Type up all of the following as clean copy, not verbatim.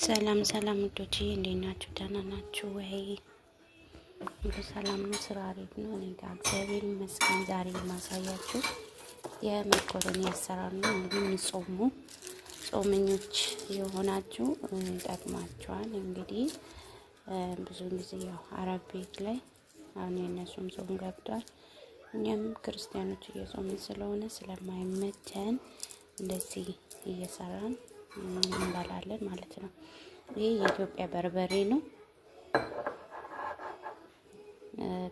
ሰላም ሰላም ውዶቼ፣ እንዴት ናችሁ? ደህና ናችሁ ወይ? ሁሉ ሰላም ነው? ስራ አሪፍ ነው። እኔ ጋር እግዚአብሔር ይመስገን። ዛሬ የማሳያችሁ የመኮረኒ አሰራር ነው። እንግዲህ የሚጾሙ ጾመኞች የሆናችሁ ይጠቅማችኋል። እንግዲህ ብዙ ጊዜ ያው አረብ ቤት ላይ አሁን የእነሱም ጾም ገብቷል። እኛም ክርስቲያኖች እየጾምን ስለሆነ ስለማይመቸን እንደዚህ እየሰራን እንበላለን ማለት ነው። ይሄ የኢትዮጵያ በርበሬ ነው።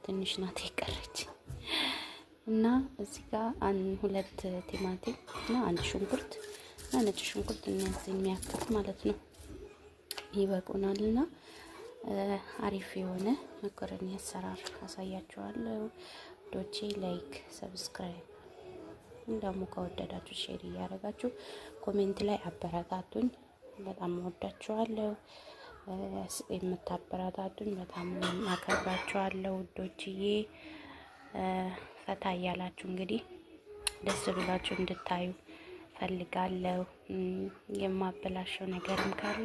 ትንሽ ናት የቀረች እና እዚህ ጋር ሁለት ቲማቲም እና አንድ ሽንኩርት እና ነጭ ሽንኩርት እነዚህ የሚያክል ማለት ነው ይበቁናል። እና አሪፍ የሆነ መኮረኒ አሰራር አሳያችኋለሁ። ውዶቼ like፣ subscribe ደግሞ ከወደዳችሁ share እያደረጋችሁ comment ላይ አበረታቱኝ። በጣም ወዳችኋለሁ። የምታበረታቱኝ በጣም አከብራችኋለሁ ውዶችዬ። ፈታ እያላችሁ እንግዲህ ደስ ብላችሁ እንድታዩ ፈልጋለሁ። የማበላሸው ነገርም ካለ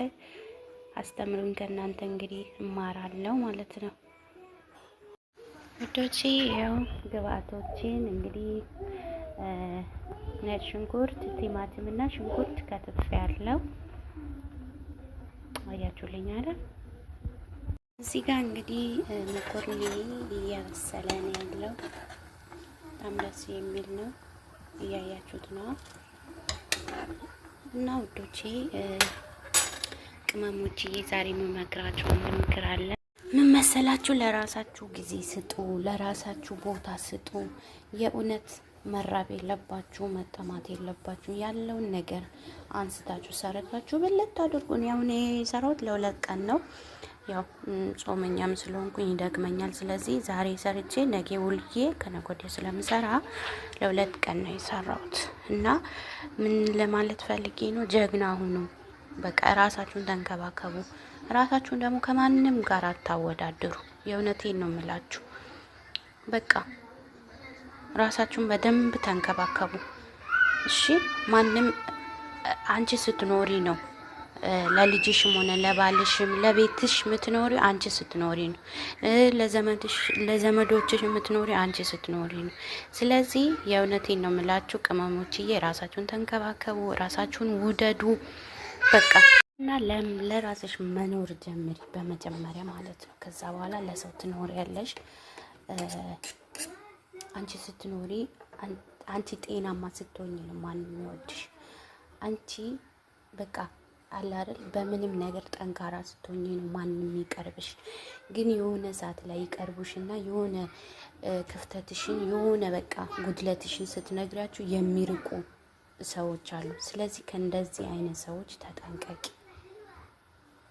አስተምሩኝ። ከእናንተ እንግዲህ እማራለሁ ማለት ነው ውዶቼ። ያው ግብአቶችን እንግዲህ ነጭ ሽንኩርት፣ ቲማቲም እና ሽንኩርት ከትፍ ያለው አያችሁልኝ አይደል? እዚህ ጋር እንግዲህ መኮረኒ እየበሰለ ነው ያለው። በጣም ደስ የሚል ነው፣ እያያችሁት ነው። እና ውዶቼ ቅመሞችዬ ዛሬ የምመክራችሁ አንድ ምክር አለ። ምን መሰላችሁ? ለራሳችሁ ጊዜ ስጡ፣ ለራሳችሁ ቦታ ስጡ። የእውነት መራብ የለባችሁ፣ መጠማት የለባችሁ። ያለውን ነገር አንስታችሁ ሰርታችሁ ብለት አድርጉን። ያው እኔ የሰራሁት ለሁለት ቀን ነው። ያው ጾመኛም ስለሆንኩኝ ይደክመኛል። ስለዚህ ዛሬ ሰርቼ ነገ ውልዬ ከነገ ወዲያ ስለምሰራ ለሁለት ቀን ነው የሰራሁት። እና ምን ለማለት ፈልጌ ነው፣ ጀግና ሁኑ። በቃ ራሳችሁን ተንከባከቡ። ራሳችሁን ደግሞ ከማንም ጋር አታወዳድሩ። የእውነቴን ነው የምላችሁ። በቃ ራሳችሁን በደንብ ተንከባከቡ። እሺ፣ ማንም አንቺ ስትኖሪ ነው ለልጅሽም ሆነ ለባልሽም ለቤትሽ የምትኖሪ አንቺ ስትኖሪ ነው። ለዘመዶችሽ የምትኖሪ አንቺ ስትኖሪ ነው። ስለዚህ የእውነቴን ነው የምላችሁ ቅመሞችዬ፣ ራሳችሁን ተንከባከቡ፣ ራሳችሁን ውደዱ። በቃ እና ለራስሽ መኖር ጀምሪ በመጀመሪያ ማለት ነው። ከዛ በኋላ ለሰው ትኖሪያለሽ። አንቺ ስትኖሪ፣ አንቺ ጤናማ ስትሆኝ ነው ማንም የሚወድሽ። አንቺ በቃ አለ አይደል፣ በምንም ነገር ጠንካራ ስትሆኝ ነው ማንም የሚቀርብሽ። ግን የሆነ ሰዓት ላይ ይቀርቡሽና የሆነ ክፍተትሽን የሆነ በቃ ጉድለትሽን ስትነግሪያችሁ የሚርቁ ሰዎች አሉ። ስለዚህ ከእንደዚህ አይነት ሰዎች ተጠንቀቂ።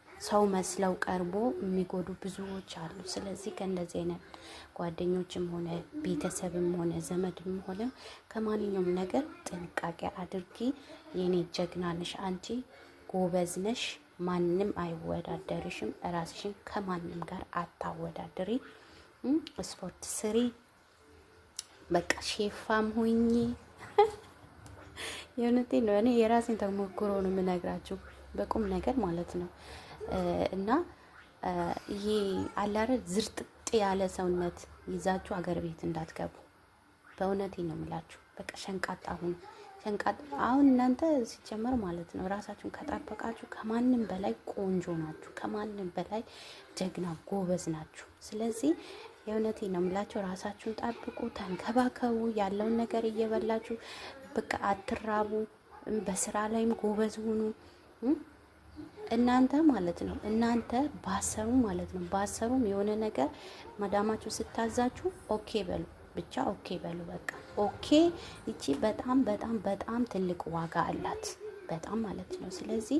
ሰው መስለው ቀርቦ የሚጎዱ ብዙዎች አሉ። ስለዚህ ከእንደዚህ አይነት ጓደኞችም ሆነ ቤተሰብም ሆነ ዘመድም ሆነ ከማንኛውም ነገር ጥንቃቄ አድርጊ። የኔ ጀግና ነሽ አንቺ፣ ጎበዝ ነሽ፣ ማንም አይወዳደርሽም። ራስሽን ከማንም ጋር አታወዳድሪ። ስፖርት ስሪ፣ በቃ ሼፋም ሁኚ። የእውነቴን ነው። እኔ የራሴን ተሞክሮ ነው የምነግራችሁ በቁም ነገር ማለት ነው። እና ይሄ አላረ ዝርጥጥ ያለ ሰውነት ይዛችሁ አገር ቤት እንዳትገቡ። በእውነቴ ነው የምላችሁ። በቃ ሸንቃጣ ሁኑ። ሸንቃጣ አሁን እናንተ ሲጀመር ማለት ነው ራሳችሁን ከጠበቃችሁ ከማንም በላይ ቆንጆ ናችሁ። ከማንም በላይ ጀግና ጎበዝ ናችሁ። ስለዚህ የእውነቴ ነው የምላችሁ ራሳችሁን ጠብቁ፣ ተንከባከቡ። ያለውን ነገር እየበላችሁ በቃ አትራቡ። በስራ ላይም ጎበዝ ሁኑ። እናንተ ማለት ነው እናንተ ባሰሩ ማለት ነው ባሰሩም የሆነ ነገር መዳማችሁ ስታዛችሁ okay በሉ፣ ብቻ okay በሉ። በቃ okay። ይቺ በጣም በጣም በጣም ትልቅ ዋጋ አላት፣ በጣም ማለት ነው። ስለዚህ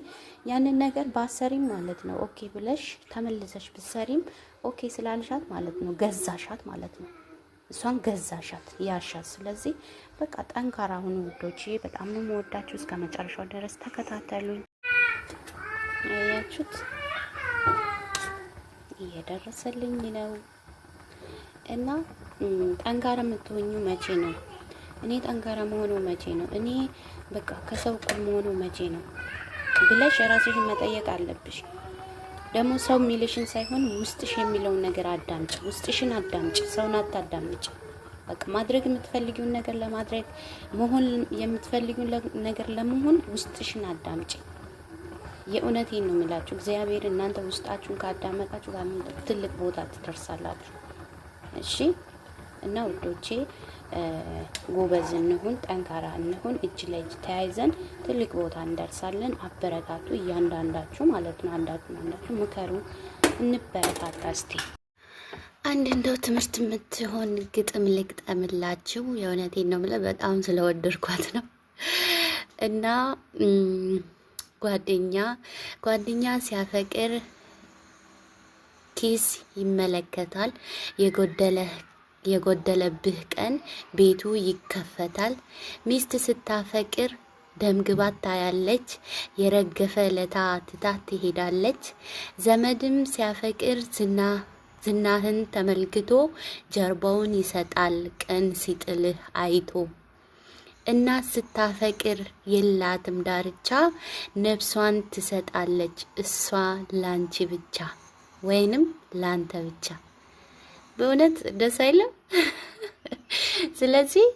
ያንን ነገር ባሰሪም ማለት ነው okay ብለሽ ተመልሰሽ ብትሰሪም okay ስላልሻት ማለት ነው ገዛሻት ማለት ነው። እሷን ገዛሻት ያሻት። ስለዚህ በቃ ጠንካራ ሁኑ ውዶቼ። በጣም ነው የምወዳችሁ። እስከ መጨረሻው ድረስ ተከታተሉኝ። ያያችሁት እየደረሰልኝ ነው። እና ጠንካራ የምትሆኙ መቼ ነው? እኔ ጠንካራ መሆኑ መቼ ነው? እኔ በቃ ከሰው እኩል መሆኑ መቼ ነው? ብለሽ ራስሽን መጠየቅ አለብሽ። ደግሞ ሰው የሚልሽን ሳይሆን ውስጥሽ የሚለውን ነገር አዳምጭ። ውስጥሽን አዳምጭ፣ ሰውን አታዳምጭ። በቃ ማድረግ የምትፈልጊውን ነገር ለማድረግ፣ መሆን የምትፈልጊውን ነገር ለመሆን ውስጥሽን አዳምጭ። የእውነቴን ነው የምላችሁ። እግዚአብሔር እናንተ ውስጣችሁን ካዳመጣችሁ ትልቅ ቦታ ትደርሳላችሁ። እሺ እና ውዶቼ ጎበዝ እንሁን፣ ጠንካራ እንሁን። እጅ ለእጅ ተያይዘን ትልቅ ቦታ እንደርሳለን። አበረታቱ፣ እያንዳንዳችሁ ማለት ነው። አንዳችሁ አንዳችሁ ምከሩ፣ እንበረታታ። እስቲ አንድ እንደው ትምህርት የምትሆን ግጥም ልግጠምላችሁ። የእውነቴን ነው የምለው፣ በጣም ስለወደድኳት ነው። እና ጓደኛ ሲያፈቅር ኪስ ይመለከታል፣ የጎደለብህ ቀን ቤቱ ይከፈታል። ሚስት ስታፈቅር ደምግባት ታያለች፣ የረገፈ ለታ ትታ ትሄዳለች። ዘመድም ሲያፈቅር ዝናህን ተመልክቶ ጀርባውን ይሰጣል ቀን ሲጥልህ አይቶ። እናት ስታፈቅር የላትም ዳርቻ፣ ነፍሷን ትሰጣለች እሷ ላንቺ ብቻ ወይንም ላንተ ብቻ። በእውነት ደስ አይልም? ስለዚህ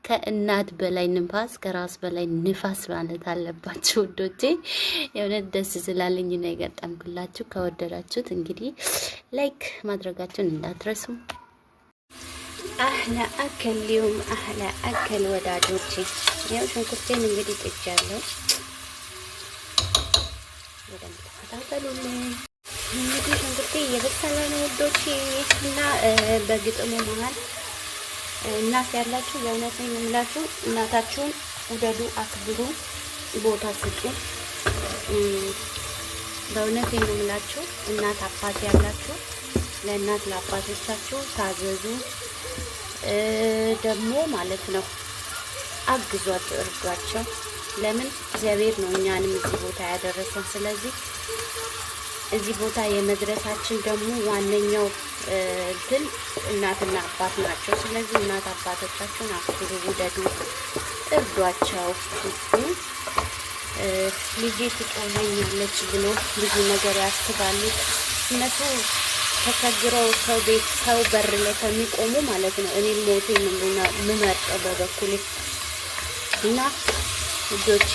ከእናት በላይ ንፋስ፣ ከራስ በላይ ንፋስ ማለት አለባችሁ ውዶቼ። የእውነት ደስ ስላለኝ ነው የገጠምኩላችሁ። ከወደዳችሁት እንግዲህ like ማድረጋችሁን እንዳትረሱ። أحلى أكل اليوم أحلى أكل ወዳጆቼ። ያው ሽንኩርቴን እንግዲህ ጥጃለሁ። በደንብ ተከታተሉልኝ። እንግዲህ ሽንኩርቴ እየበሰለ ነው ውዶቼ። እና በግጥሙ መሀል እናት ያላችሁ የእውነት ነው የምላችሁ፣ እናታችሁን ውደዱ፣ አክብሩ፣ ቦታ ስጡ። በእውነት ነው የምላችሁ፣ እናት አባት ያላችሁ ለእናት ለአባቶቻችሁ ታዘዙ። ደግሞ ማለት ነው አግዟቸው፣ እርዷቸው። ለምን እግዚአብሔር ነው እኛንም እዚህ ቦታ ያደረሰን። ስለዚህ እዚህ ቦታ የመድረሳችን ደግሞ ዋነኛው እንትን እናትና አባት ናቸው። ስለዚህ እናት አባቶቻችሁን አክብሩ፣ ውደዱ፣ እርዷቸው። ልጄ ትጦረኛለች ብሎ ብዙ ነገር ያስባሉ። እነሱ ተቸግረው ሰው ቤት ሰው በር ላይ ከሚቆሙ ማለት ነው እኔ ሞቴ የምመርጠው በበኩሌ። እና ልጆቼ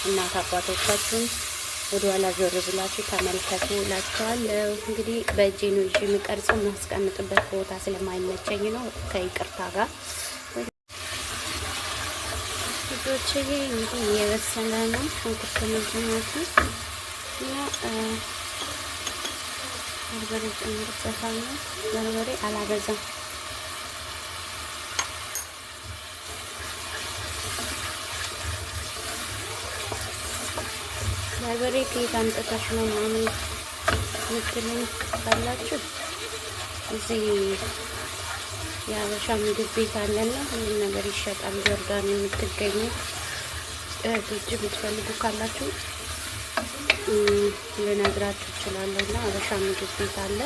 እናት አባቶቻችሁን ወደኋላ ዞር ብላችሁ ተመልከቱ እላችኋለሁ። እንግዲህ በእጄ ነው ይዤ የምቀርጸው፣ የማስቀምጥበት ቦታ ስለማይመቸኝ ነው ከይቅርታ ጋር ልጆቼ። እንግዲህ እየበሰለ ነው ሽንኩርት ምንድነው እና በርበሬ ጨምርበታለሁ። በርበሬ አላበዛም። በርበሬ ከየት አምጥተሽ ነው ምናምን የምትሉኝ ካላችሁ እዚህ የሀበሻ ምግብ ቤት አለና ሁሉም ነገር ይሸጣል። ጆርዳን የምትገኙ እህቶች የምትፈልጉ ካላችሁ ልነግራችሁ እችላለሁ። እና ሀበሻ ምግብ ቤት አለ።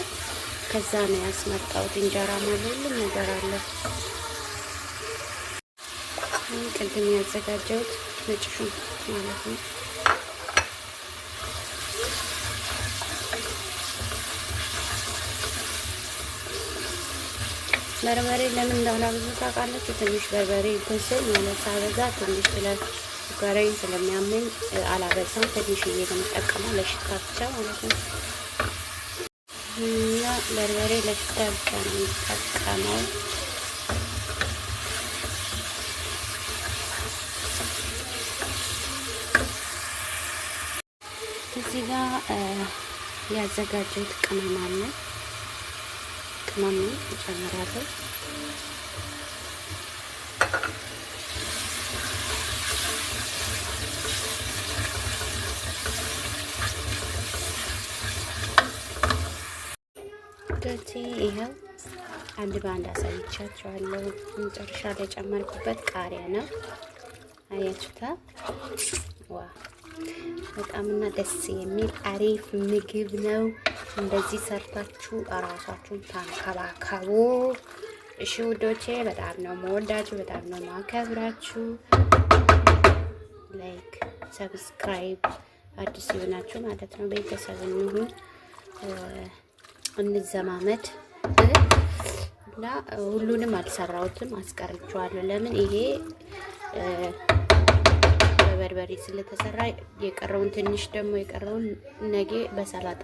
ከዛ ነው ያስመጣሁት። እንጀራ አለ፣ ሁሉም ነገር አለ። ቅድም ያዘጋጀሁት ነጭ ሽንኩርት ማለት ነው። በርበሬ ለምን እንዳላበዛ ታውቃላችሁ? ትንሽ በርበሬ እንትን ስል ማለት ሳበዛ ትንሽ ስለ ጨጓራዬን ስለሚያመኝ አላበዛም። ትንሽዬ ነው የምጠቀመው ለሽታ ብቻ ማለት ነው። እና በርበሬ ለሽታ ብቻ ነው የምጠቀመው። እዚህ ጋር ያዘጋጀሁት ቅመም አለ። ቅመም እጨምራለሁ። ዶቼ ይኸው አንድ በአንድ አሳይቻችኋለሁ። መጨረሻ ላይ ጨመርኩበት ቃሪያ ነው። አያችሁታ? ዋ በጣም እና ደስ የሚል አሪፍ ምግብ ነው። እንደዚህ ሰርታችሁ እራሳችሁን ታንከባከቡ። እሺ ውዶቼ፣ በጣም ነው መወዳችሁ፣ በጣም ነው ማከብራችሁ። Like Subscribe አዲስ የሆናችሁ ማለት ነው። ቤተሰብ እንሁን፣ እንዘማመድ እና ሁሉንም አልሰራሁትም፣ አስቀርቼዋለሁ። ለምን ይሄ በበርበሬ ስለተሰራ የቀረውን ትንሽ ደግሞ የቀረውን ነገ በሰላጣ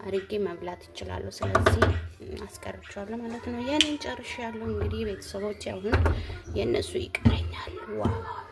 አድርጌ መብላት እችላለሁ። ስለዚህ አስቀርቼዋለሁ ማለት ነው። የኔን ጨርሻለሁ። እንግዲህ ቤተሰቦች አሁን የእነሱ ይቀረኛል። Wow።